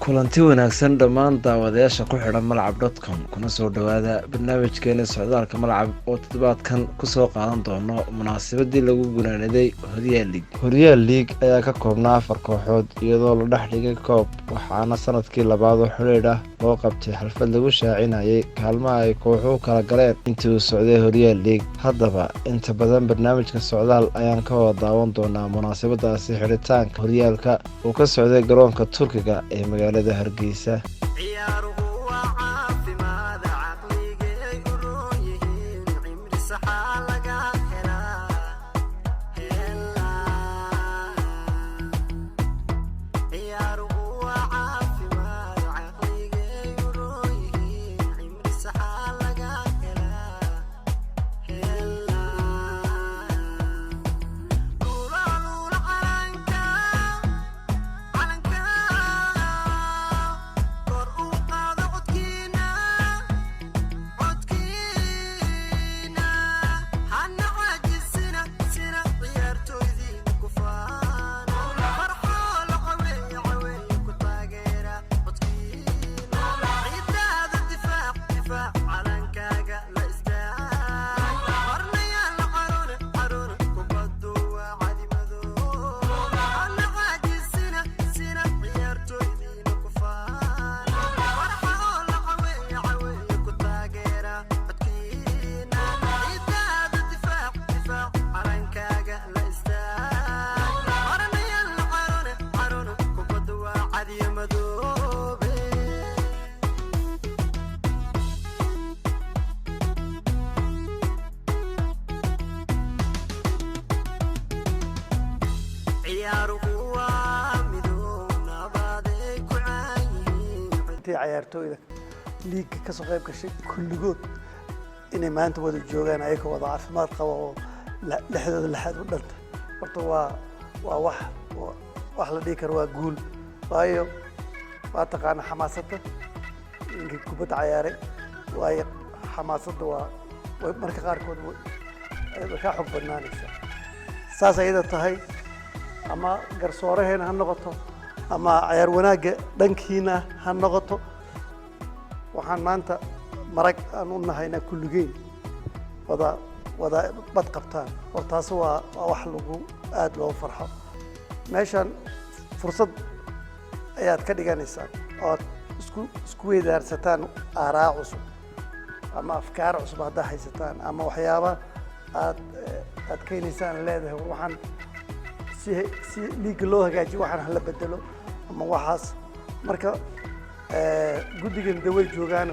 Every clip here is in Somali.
Kulanti wanaagsan dhammaan daawadayaasha ku xidhan Malcab.com, kuna soo dhowaada barnaamijkeena Socdaalka Malcab oo toddobaadkan kusoo qaadan doono munaasabadii lagu gunaanaday Horyaal League. Horyaal League ayaa ka koobnaa afar kooxood, iyadoo la dhex dhigay koob, waxaana sanadkii labaad oo xidhiidh ah loo qabtay xalfad lagu shaacinayay kaalmaha ay kooxuhu kala galeen intii uu socday Horyaal League. Haddaba, inta badan barnaamijka Socdaal ayaan ka wada daawan doonaa munaasabadaasi xidhitaanka horyaalka uu ka socday garoonka Turkiga ee magaalada Hargeysa. Ciyaaruhu waa caafimaad, caqligay u roon yihiin, cimri saxaa laga helaa helaa. Ciyaaruhu waa caafimaad, caqligay u roon yihiin, cimri saxaa laga helaa helaa. Luula luula calanka, calanka kor u qaado, codkiina, codkiina hana caajisina sina, ciyaartoydii ku faana, farxoo la caweeye, caweeye ku taageera codkiina, ciidaada difaac, difaac, calankaaga la istaag, hornayaa la caroone, caroone, kubaddu waa cadimado, hana caajisina sina, ciyaartoydiina ku faana, farxoo la caweeye, caweeye ku taageera codkiina, ciidaada difaac, difaac, calankaaga la istaag, hornayaa la caroone, caroone, kubaddu waa cadiyo madoobe. Ciyaaruhu waa midow, nabaday ku caan yihiin. Intii cayaartooyda liigga ka soo qayb gashay kulligood inay maanta wada joogaan ayagoo wada caafimaad qaba oo lixdooda lixaad u dhanta, horta waa wax la dhihi karo waa guul, waayo waa taqaana xamaasadda ninkii kubadda cayaaray, waayo xamaasadda waa marka qaarkood way kaa xog badnaanaysaa. Saas ayada tahay, ama garsooraheena ha noqoto ama cayaar wanaagga dhankiina ha noqoto, waxaan maanta marag aan u nahayna kulligeen wada bad qabtaan. Hor taasi waa wax lagu aada loogu farxo. Meeshan fursad ayaad ka dhiganaysaan ood isku weydaarsataan aaraa cusub ama afkaar cusub haddaa haysataan ama waxyaaba aad keenaysaan, leedahay war waxaan si liigga loo hagaajiyo, waxaan hala bedelo ama waxaas. Marka guddigan de way joogaan,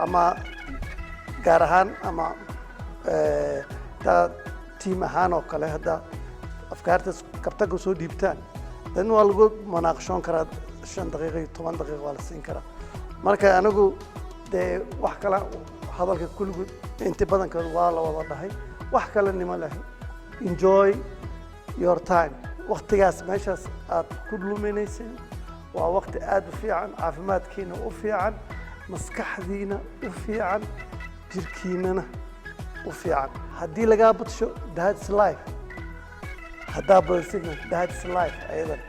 ama gaar ahaan ama taa team ahaan oo kale, hadda afkaartaas kabtanka soo dhiibtaan, dan waa lagu munaaqashoon karaa, 5 daqiiqo iyo 10 daqiiqo waa la siin karaa. Marka anigu dee wax kale hadalka kulligood inti badankood waa la wada dhahay, wax kale nima leh. Enjoy your time. Waktigaas meeshaas aad ku luminayseen waa waqti aad u fiican, caafimaadkiina u fiican, maskaxdiina u fiican, jirkiinana u fiican. Haddii lagaa badsho, that's life. Haddaa badasina, that's life ayadan.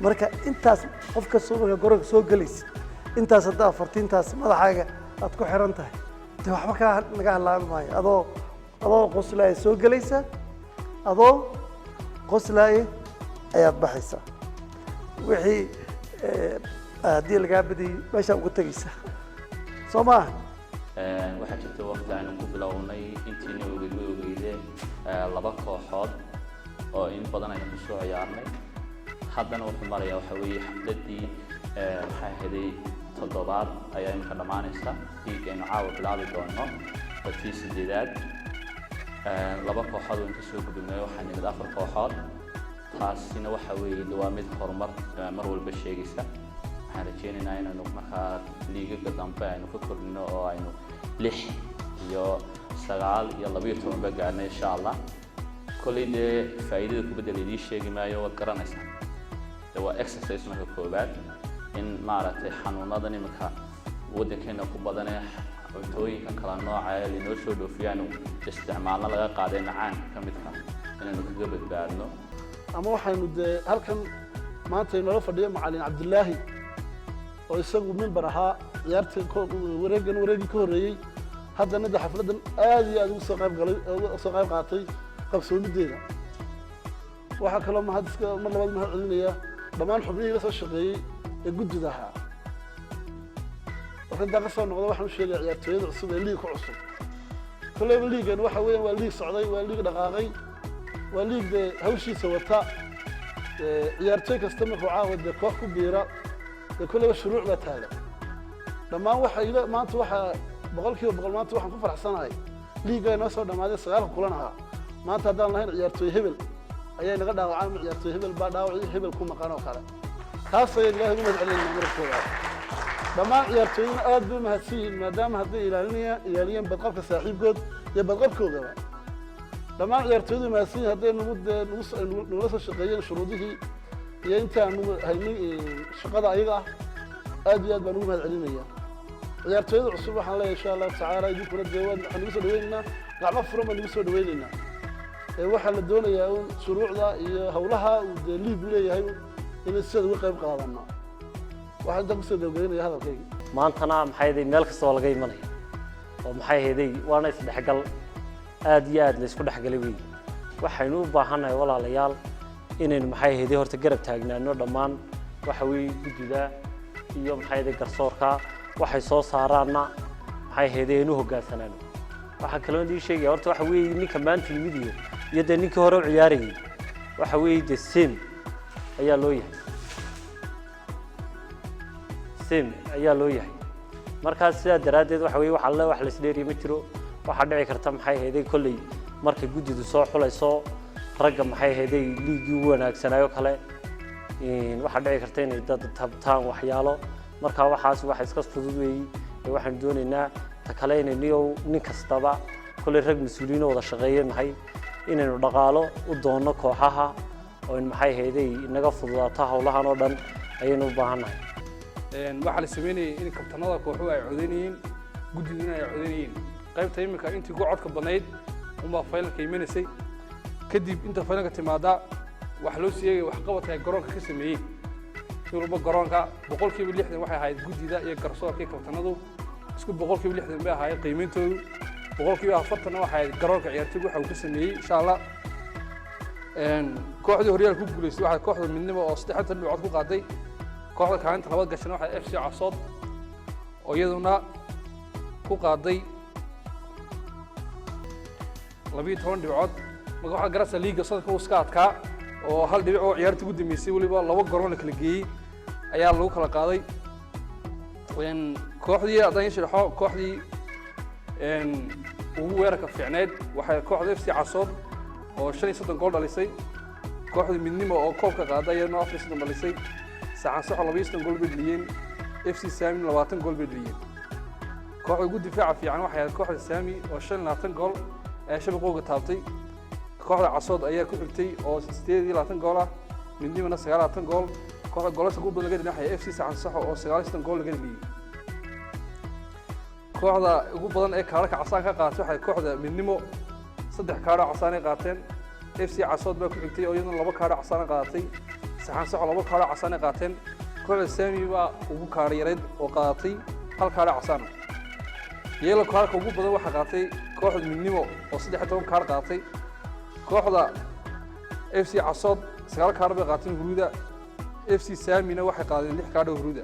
Marka intaas qof kastoo marka garoonka soo gelaysid, intaas haddaa fartiintaas madaxaaga aad ku xiran tahay, dee waxba kaa naga halaabi maayo. Adoo qoslaaya soo gelaysaa, adoo qoslaaya ayaad baxaysaa. Wixii haddii lagaa badiyey meeshaa uga tegaysaa, soo maaha? Waxaa jirta waqti aynu ku bilownay, intiina ogeyd way ogeyde, laba kooxood oo in badan aynu kusoo ciyaarnay. Haddana wuxuu marayaa, waxa weeye, xafladdii maxay ahaday toddobaad ayaa imika dhammaanaysa. Dhiig aynu caawa bilaabi doono waa tii sideedaad. Laba kooxood waynu kasoo gudubnay, waxaa nimid afar kooxood. Taasina waxa weeye de waa mid horumar mar walba sheegaysa. Waxaan rajeynaynaa inaynu markaa liigaga dambe aynu ka kordhino oo aynu lix iyo sagaal iyo 12ba gaarno, insha Allah. Kolley dee faa'iidada kubadda laydii sheegi maayo, waad garanaysaa. De waa exercise marka koowaad, in maaragtay xanuunadan iminka waddankeena ku badanee cuntooyinka kala nooca ee lainoo soo dhoofiyo aynu isticmaalno laga qaaday macaanka ka midka, inaynu kaga badbaadno. Ama waxaynu dee halkan Maanta inoola fadhiyo Macalin Cabdilaahi oo isagu member ahaa ciyaartii wareegan, wareegii ka horreeyey, haddana de xafladdan aad iyo aad ugu soo qayb galay, uga soo qayb qaatay qabsoomideeda. Waxaa kaloo mahad iska mar labaad mahad celinaya dhammaan xubnihii la soo shaqeeyey ee guddida ahaa. Marka intaan ka soo noqdo, waxaan u sheegaya ciyaartooyada cusub ee liig ku cusub. Kolleyba liigan waxa weeyaan waa liig socday, waa liig dhaqaaqay, waa liig dee hawshiisa wata. Ciyaartooy kasta markuu caawa dee koox ku biira, dee kolleyba shuruuc baa taala dhammaan. Waxa ila maanta waxaa 100% maanta waxaan ku faraxsanahay liigaa inoo soo dhammaaday, sagaalka kulan ahaa. Maanta haddaan lahayn ciyaartooy hebel ayaa inaga dhaawacaan ama ciyaartooy hebel baa dhaawacii hebel ku maqan oo kale, taas ayaan Ilahay ugu mahad celinayna markooda. Dhammaan ciyaartooyaduna aad bay u mahadsan yihiin, maadaama hadday ilaalinayaan, ilaaliyeen badqabka saaxiibkood iyo badqabkoodaba. Dhammaan ciyaartooyadu mahadsan yihiin hadday nagu dee nagu soo nagula soo shaqeeyeen shuruudihii iyo intaan nagu haynay shaqada ayaga ah. Aad iyo aad baan ugu mahad celinaya ciyaartooyada cusub. Waxaan leeyahay, insha Allahu tacaala, idinkuna dee waan waxaan nagu soo dhaweynaynaa, gacmo furan baan nagu soo dhaweynaynaa. Ee waxaa la doonayaa un shuruucda iyo hawlaha uu dee liigu leeyahay inay sidaad uga qayb qaadano. Waxaan intaan kusoo gabagabeynaya hadalkayga. Maantana maxay ahayd, meel kasta oo laga imanaya oo maxay ahayday, waana isdhexgal aad iyo aad la isku dhexgalay weeye. Waxaynu u baahannahay, walaalayaal, inaynu maxay ahayday horta garab taagnaano dhammaan waxa weeye guddida iyo maxay ahayday garsoorka. Waxay soo saaraanna maxay ahayday aynu hoggaansanaano. Waxaa kaloo idin sheegaya, horta waxa weeye ninka maanta yimid iyo dee ninkii hore u ciyaarayay, waxa weeye dee same ayaa loo yahay, same ayaa loo yahay. Markaas sidaa daraaddeed waxa weeye wax alle wax la isdheeriya ma jiro. Waxaa dhici karta maxay ahayday kolley markay guddidu soo xulayso ragga maxay ahayday liiggii ugu wanaagsanaayo kale, waxaa dhici karta inay dad tabtaan waxyaalo. Marka waxaas waxa iska fudud weeyi. Ee waxaanu doonaynaa ta kale inay niyow nin kastaba kolley rag mas-uuliyiin oo wada shaqeeye nahay, inaynu dhaqaalo u doonno kooxaha oo in maxay ahayday inaga fududaato howlahan oo dhan ayaynu u baahannahay. Waxaa la sameynayay in kabtanada kooxuhu ay codeynayeen, guddiduna ay codeynayeen. Qaybta iminka intii ku codka badnayd unbaa finalka imanaysay. Kadib inta finalka timaada waxaa loo siiyey waxqabadka ay garoonka ka sameeyeen. In walba garoonka 60% waxay ahayd guddida iyo garsoorka iyo kabtanadu, isku 60% bay ahaayeen qiimeyntoodu. 40%-na waxay ahayd garoonka ciyaartoygu waxa uu ka sameeyey, insha Allah. Kooxdii horyaalka ku guuleystay waxaa kooxda Midnimo oo 83 dhibcood ku qaaday. Kooxda kaalinta labaad gashana waxaa FC Casood oo iyaduna ku qaaday 12 dhibcood. Marka waxaa garasa liiga sanadka uu iska adkaa oo hal dhibic oo ciyaarta ugu dambeysay, weliba laba garoon la kala geeyey ayaa lagu kala qaaday. Kooxdii haddaan ii sharaxo, kooxdii ugu weerarka fiicneyd waxay kooxda FC Casood oo 35 gool dhalisay. Kooxda Midnimo oo koobka qaaday iyaduna 34 dhalisay. Saxan Saxo 32 gool bay dhaliyeen. FC Saami 20 gool bay dhaliyeen. Kooxda ugu difaaca fiican waxay ahayd kooxda Saami oo 25 gool ee shabaqooga taabtay. Kooxda Casood ayaa ku xigtay oo 28 gool ah, Midnimona 29 gool. Kooxda goolasha ugu badan laga dhaliyay waxay FC Saxan Saxo oo 39 gool laga dhaliyey. Kooxda ugu badan ee kaararka casaan ka qaadatay waxay kooxda Midnimo, saddex kaadho casaan ay qaateen. FC Casood baa ku xigtay oo iyaduna laba kaadho casaan qaadatay. Saxan Saxo laba kaadho casaan ay qaateen. Kooxda Saami baa ugu kaadho yarayd oo qaadatay hal kaadho casaan. Yellow kaarka ugu badan waxaa qaatay kooxda Midnimo oo 13 kaar qaatay. Kooxda FC Casood sagaal kaar bay qaateen huruuda. FC Saamina waxay qaadeen lix kaadho huruuda.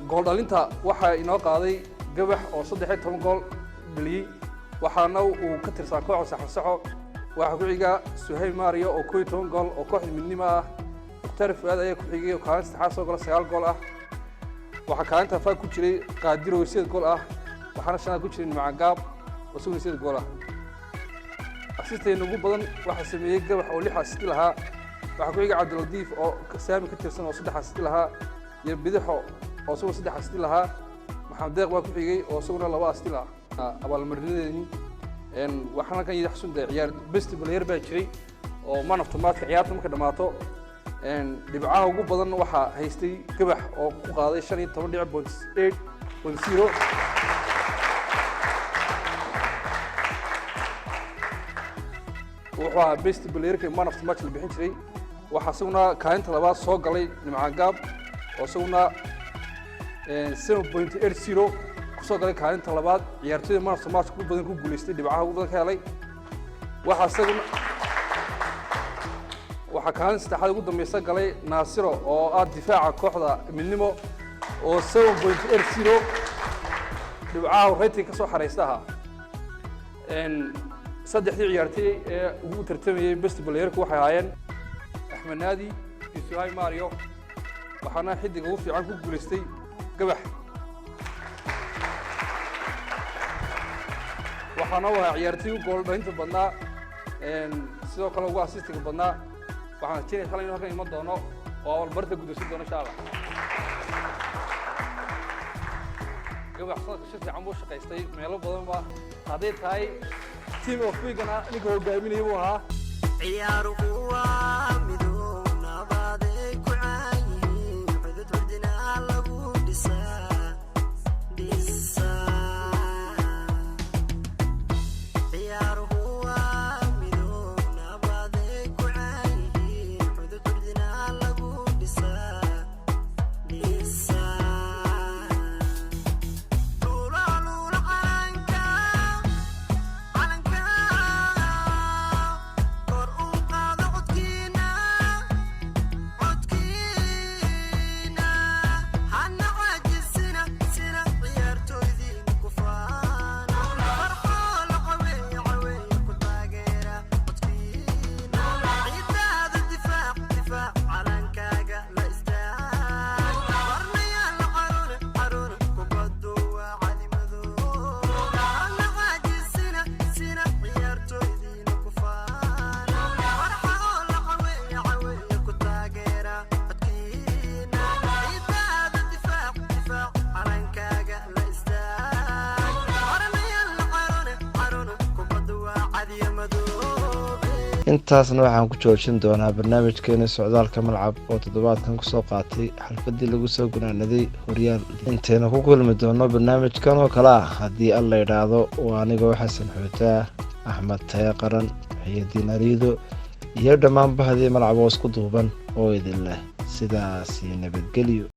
Gool dhalinta waxaa inoo qaaday Gabax oo 13 gool dhaliyey, waxaana uu ka tirsan kooxda Saxansaxo. Waxaa ku xiga Suhayb Mario oo 11 gool oo kooxda Midnimo ah. Mukhtaar Fuaad ayaa ku xigay oo kaalin saddexaad soo gala, sagaal gool ah. Waxaa kaalinta afaad ku jiray Qaadir oo sideed gool ah, waxaana shanaad ku jiray Nimcagaab oo isaguna sideed gool ah. Assistayna ugu badan waxaa sameeyey Gabax oo lix assist lahaa. Waxaa ku xiga Cabdilatiif oo Saami ka tirsan oo saddex assist lahaa iyo Bidixo oo isaguna saddex assist lahaa. Maxamed Deeq baa ku xigay oo isaguna laba assist lahaa. Abaalmarinadeeni waxaan halkan yidhi xasunta ciyaar best player baa jiray oo man of the match. Ciyaarta markay dhammaato, dhibcaha ugu badan waxaa haystay Gabax oo ku qaaday 15 dhibic point eight point zero. Wuxuu ahaa best playerka man of the match la bixin jiray. Waxaa isaguna kaalinta labaad soo galay Nimcaan Gaab, oo isaguna 7.80 kusoo galay kaalinta labaad, ciyaartoyda man of the match ugu badan ku guuleystay, dhibcaha ugu badan ka helay. Waxaa isaguna waxaa kaalin saddexaad ugu dambeysa galay Naasiro, oo ah difaaca kooxda Midnimo, oo 7.80 dhibcaha rating ka soo xareysta ahaa. Saddexdii ciyaartay ee ugu tartamayey best playerku waxay ahaayeen Axmed Naadi iyo Suhay Mario, waxaana xiddiga ugu fiican ku guuleystay Gabax, waxaana u ahaa ciyaartay u gool dhalinta badnaa, sidoo kale ugu assistiga badnaa. Waxaan rajeynaya shalay inuu halkan iman doono oo abaalmarinta guddoonsin doono, insha Allah. Gabax sanadka si fiican buu shaqaystay meelo badan ba hadday tahay team of weekana ninka hogaaminaya buu ahaa. Ciyaaruhu waa midow, nabaday ku caan yihiin, cudud hurdina lagu dhisaa dhisaa. Ciyaaruhu waa midow, nabaday ku caan yihiin, cudud hurdina lagu dhisaa dhisaa. Luula luula calanka, calanka kor u qaado, codkiina, codkiina hana caajisina sina, ciyaartoydiin ku faana, farxoo la caweeye, caweeye ku taageera codkiina, ciidaada difaac, difaac calankaaga la istaag, barnayaa la caroone, caroone kubaddu waa calimado, hana caajisina sina, ciyaartoydiina ku faana, farxoo la caweeye, caweeye ku taageera codkiina, ciidaada difaac, difaac calankaaga la istaag, barnayaa la caroone, caroone kubaddu waa cadiyo madoobe. Intaasna waxaan ku joojin doonaa barnaamijkeena Socdaalka Malcab oo toddobaadkan kusoo qaatay xalfadii lagu soo gunaanaday Horyaal. Intaynu ku kulmi doono barnaamijkan oo kale ah, haddii Alla idhaahdo, waa anigoo Xasan Xuutaa, Axmed Taye Qaran, Xiyadiin Ariido iyo dhammaan bahdii Malcab oo isku duuban oo idin leh sidaasi nabadgelyo.